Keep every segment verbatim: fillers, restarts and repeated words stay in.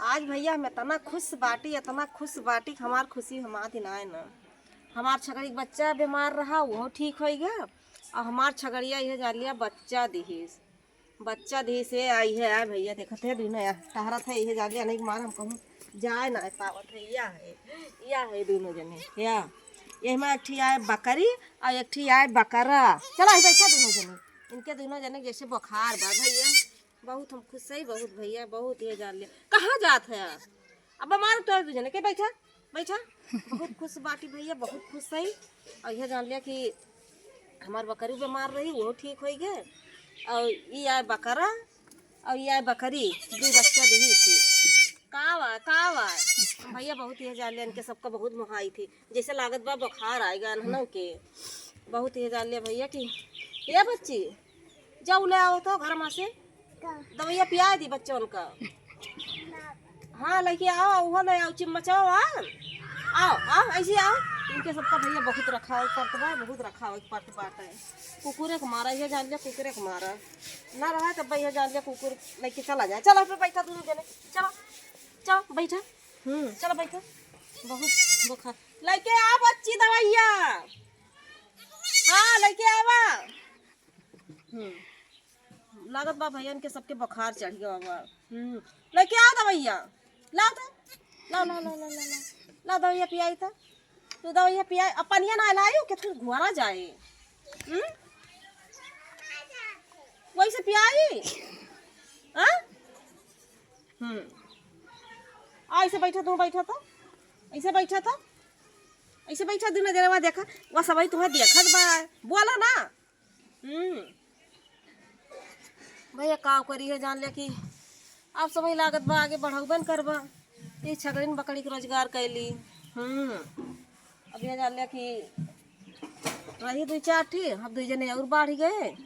आज भइया हम एतना खुस बाटी, एतना खुस बाटी कि हमार खुसी हमार दिनाए न। हमार छगड़ी क बच्चा बेमार रहा, उहो ठीक होइ गया। अउर हमार छगड़िया इहे जान लिया बच्चा दिहिस, बच्चा दिहिस। अउर इहे आए भइया, देखत है दुनो या टहरत है, इहे जान लिया नहीं मार हम कहूँ जाए नाहीं पावत है। या है, या है दुनो जने, या यही मा एक ठी आए बकरी अउर एक ठी आए बकरा। चला, इसे बैठा दुनो जने, इनके दुनो जने जैसे बुखार बा भइया। बहुत हम खुस हई, बहुत भइया, बहुत, इहे जान लिया। कहाँ जात है? अब हमार तो दुजने के बैठा, बैठा। बहुत खुस बाटी भइया, बहुत खुस हई। अउर इहे जान लिया कि हमार बकरी बेमार रही, उहो ठीक होइ गए। अउर ई आए बकरा, अउर ई आए बकरी, दुइ बच्चा दिहिस। का बा, का बा? भइया बहुत इहे जान लिया, इनके सबका बहुत मोहाई थी। जैसे लागत बा बुखार आइगा इन्हन के। बहुत इहे जान लिया भइया कि, ए बच्ची, जाओ ले आओ तो घर मा से। का? दवइया पियाए दी बच्चन का। ना। हाँ, लइके आओ, उहो ले आओ, चिम्मचाओ, आओ। आओ, आओ, ऐसे आओ। इनके सबका भइया बहुत रखावे के परत बा, बहुत रखावे के परत बाटे। कुकुरे के मारा, इहे जान लिया, कुकुरे के मारा। ना रहा तब इहे जान लिया, कुकुर लइके चला जाए। चलो, फिर बैठा दुनो जने, चलो, चलो, बैठा। हम्म, चलो, बैठा। बहुत बुखार। लइके आ बच्ची दवइया। हाँ, लइके आवा। हम्म। लागत बा भइयन के सबके बुखार चढ़ गया बा। हम्म। लइके आओ दवइया। लाओ तो। लाओ, लाओ, लाओ, लाओ, लाओ, लाओ। लाओ दवइया पियाई तो। तू दवइया पियाई। अब पनिया ना लायो कि तू घुआरा जाए। हम्म? वैसे पियाई? हाँ? हम्म। आ, ऐसे बैठा, तू बैठा तो। ऐसे बैठा तो। ऐसे बैठा, दुनो जने वहाँ देखा। वहाँ सबही तुम्हें देखत बा। बोला ना। हम्म। भइया, का करी है, जान लिया कि अब समय लागत बा, आगे बढ़उबे न करबा। ई छगड़िन बकरी के रोजगार कैली। हम्म। अब इहे जान लिया कि रही दुइ चार ठी, अब दुइ जने अउर बाढ़ि गए।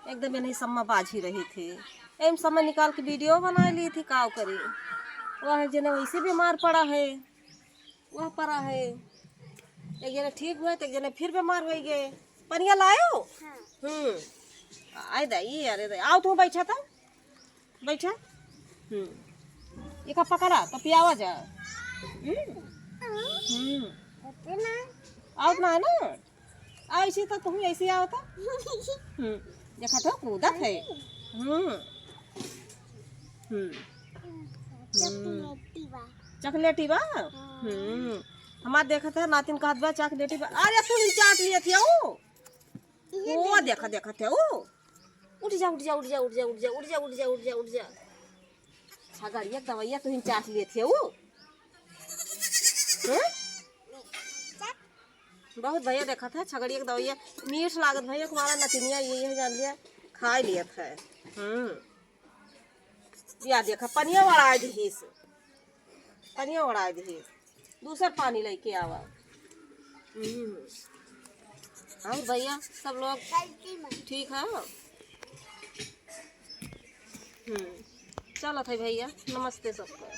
एकदम यही सम्मा बाझी रही थी। एम समय निकाल के video बनाइ ली थी, का करी। वह जने वैसे बीमार पड़ा है। वह परा है। एक जने ठीक हुए तो एक जने फिर बीमार होइ गए। पनिया लायो? हाँ। हम्म। आए दा, ये अरे दा, आओ तू बैठा तो। बैठा। हम्म। एका पकड़ा तो पियावा जा। हम्म। हम्म। आओ ना, है ना? आ, ऐसे तो तुम ऐसे आओ तो। हम्म, देखा तो कूदत है। हम्म। हम्म। चॉकलेटी बा। चॉकलेटी बा? हाँ। हम्म। हमार देखत है, नातिन कहत बा, "चॉकलेटी बा।" अरे, तू ही चाट लिए थे, ओ। इहे ओ, ले देखा, देखत है, ओ। उठ जा, उठ जा, उठ जा, उठ जा, उठ जा, उठ जा, उठ जा, उठ जा, उठ जा। छगड़िया के दवइया तू ही चाट लिए थे, ओ। हैं? बहुत भइया देखत है, छगड़िया के दवइया मीठ लागत भइया, तुम्हारा नतिनिया ये, ये जान लिया, खाइ लियत है। हम्म। या देखा, पनिया वड़ाइ दिहिस, पनिया वड़ाइ दिहिस। दूसर पानी लइके आवा। हम्म। अउर भइया, सब लोग ठीक है? हम्म। चलत है भइया, नमस्ते सबको।